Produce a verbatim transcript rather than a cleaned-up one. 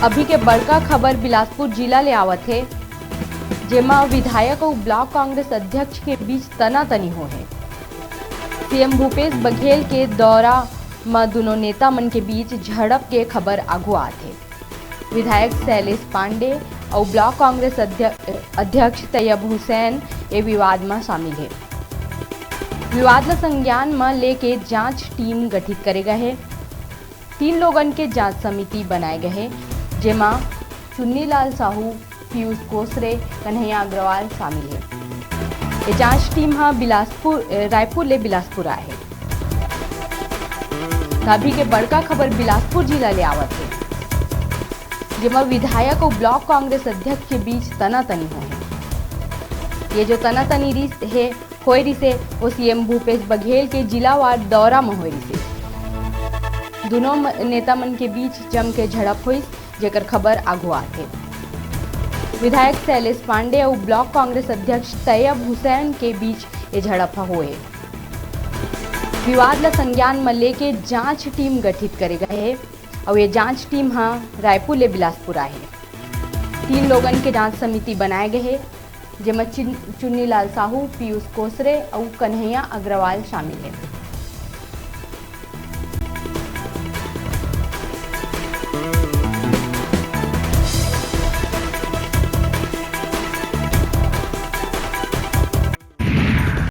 अभी के बड़का खबर बिलासपुर जिला ले आवत हे, जेमा विधायक अउ ब्लॉक कांग्रेस अध्यक्ष के बीच तनातनी होहे। सीएम भूपेश बघेल के दौरा म दुनों नेता मन के बीच झड़प के खबर आगू आत हे। विधायक शैलेश पांडे अउ ब्लॉक कांग्रेस अध्य-, अध्यक्ष तैयब हुसैन ए विवाद म शामिल हे। विवाद ल संज्ञान म लेके जांच टीम गठित करे गए हे। तीन लोगन के जांच समिति बनाए गए हे, जेमा चुन्नीलाल साहू, पीयूष कोसरे, कन्हैया अग्रवाल शामिल हे। ये जांच टीम ह बिलासपुर, अ, रायपुर ले बिलासपुर आए हे। त अभी के बड़का खबर बिलासपुर जिला ले आवत हे, जेमा विधायक अउ ब्लॉक कांग्रेस अध्यक्ष के बीच तनातनी होहे। ये जो तनातनी रिस हे, होए रिसे, ओ सीएम भूपेश बघेल के जिलावार दौरा म होए रिसे। दुनों म-, नेता मन के बीच जम के झड़प होइस, जेकर खबर आगू आथे। विधायक शैलेश पांडे अउ ब्लॉक कांग्रेस अध्यक्ष तैयब हुसैन के बीच ये झड़प ह होए। विवाद ल संज्ञान म लेके जांच टीम गठित करे गए हे अउ ये जांच टीम ह रायपुर ले बिलासपुर आए हे। तीन लोगन के जांच समिति बनाए गए हे, जेमा चिन-, चुन्नीलाल साहू, पीयूष कोसरे अउ कन्हैया अग्रवाल शामिल हे।